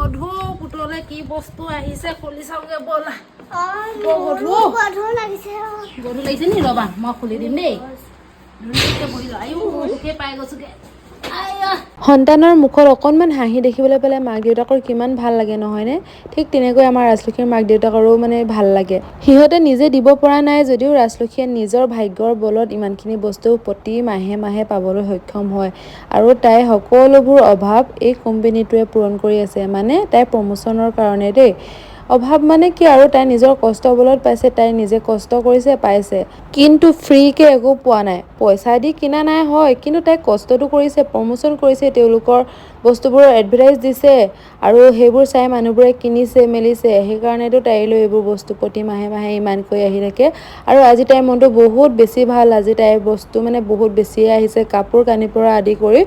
গধুৰ পুতলে কি বস্তু আহিছে, খুলি চাওঁগে ব'লা। অ। বৰ গধুৰ। মোৰো গধুৰ লাগিছে অ। গধুৰ লাগিছে নি? ৰ'বা, মই খুলি দিম দেই। ধুনীয়াকে বহি লোৱা। আইও, দুখে পাই গৈছোগে, আইয়া। সন্তানৰ মুখত অকণমান হাঁহি দেখিবলৈ পালে মাক দেউতাকৰ কিমান ভাল লাগে, নহয়নে? ঠিক তেনেকৈ আমাৰ ৰাজলক্ষীৰ মাক দেউতাকৰো মানে ভাল লাগে। সিহঁতে নিজে দিব পৰা নাই যদিও ৰাজলক্ষীয়ে নিজৰ ভাগ্যৰ বলত ইমানখিনি বস্তু প্ৰতি মাহে মাহে পাবলৈ সক্ষম হয় আৰু তাইৰ সকলোবোৰ অভাৱ এই কোম্পেনীটোৱে পূৰণ কৰি আছে। মানে তাইৰ প্ৰমোচনৰ কাৰণে দেই। অভাৱ মানে কি আৰু, তাই নিজৰ কষ্ট বলত পাইছে। তাই নিজে কষ্ট কৰিছে, পাইছে। কিন্তু ফ্ৰীকে একো পোৱা নাই। পইচা দি কিনা নাই হয়, কিন্তু তাই কষ্টটো কৰিছে, প্ৰমোচন কৰিছে, তেওঁলোকৰ বস্তুবোৰৰ এডভাৰটাইজ দিছে আৰু সেইবোৰ চাই মানুহবোৰে কিনিছে মেলিছে। সেইকাৰণেতো তাইলৈ এইবোৰ বস্তু প্ৰতি মাহে মাহে ইমানকৈ আহি থাকে। আৰু আজি তাইৰ মনটো বহুত বেছি ভাল। আজি তাইৰ বস্তু মানে বহুত বেছিয়ে আহিছে, কাপোৰ কানিৰ পৰা আদি কৰি।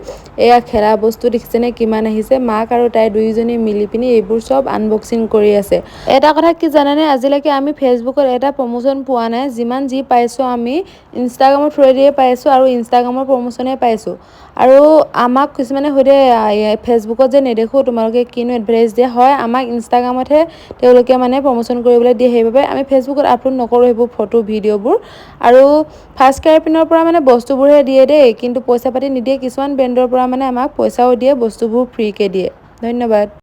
এয়া খেলা বস্তু দেখিছেনে কিমান আহিছে? মাক আৰু তাই দুয়োজনী মিলি পিনি এইবোৰ চব আনবক্সিং কৰি আছে। এটা কথা কি জানেনে? আজিলৈকে আমি ফেচবুকত এটা প্ৰমোচন পোৱা নাই। যিমান যি পাইছোঁ, আমি ইনষ্টাগ্ৰামৰ থ্ৰুৱেদিয়ে পাইছোঁ আৰু ইনষ্টাগ্ৰামৰ প্ৰমোচনে পাইছোঁ। আৰু আমাক কিছুমানে সোধে, ফেচবুকত যে নেদেখোঁ, তোমালোকে কিনো এডভাৰটাইজ দিয়া হয়? আমাক ইনষ্টাগ্ৰামতহে তেওঁলোকে মানে প্ৰমোচন কৰিবলৈ দিয়ে। সেইবাবে আমি ফেচবুকত আপলোড নকৰোঁ সেইবোৰ ফটো ভিডিঅ'বোৰ। আৰু ফাৰ্ষ্ট ক্ৰাই পিনৰ পৰা মানে বস্তুবোৰহে দিয়ে দেই, কিন্তু পইচা পাতি নিদিয়ে। কিছুমান ব্ৰেণ্ডৰ পৰা মানে আমাক পইচাও দিয়ে, বস্তুবোৰ ফ্ৰীকৈ দিয়ে। ধন্যবাদ।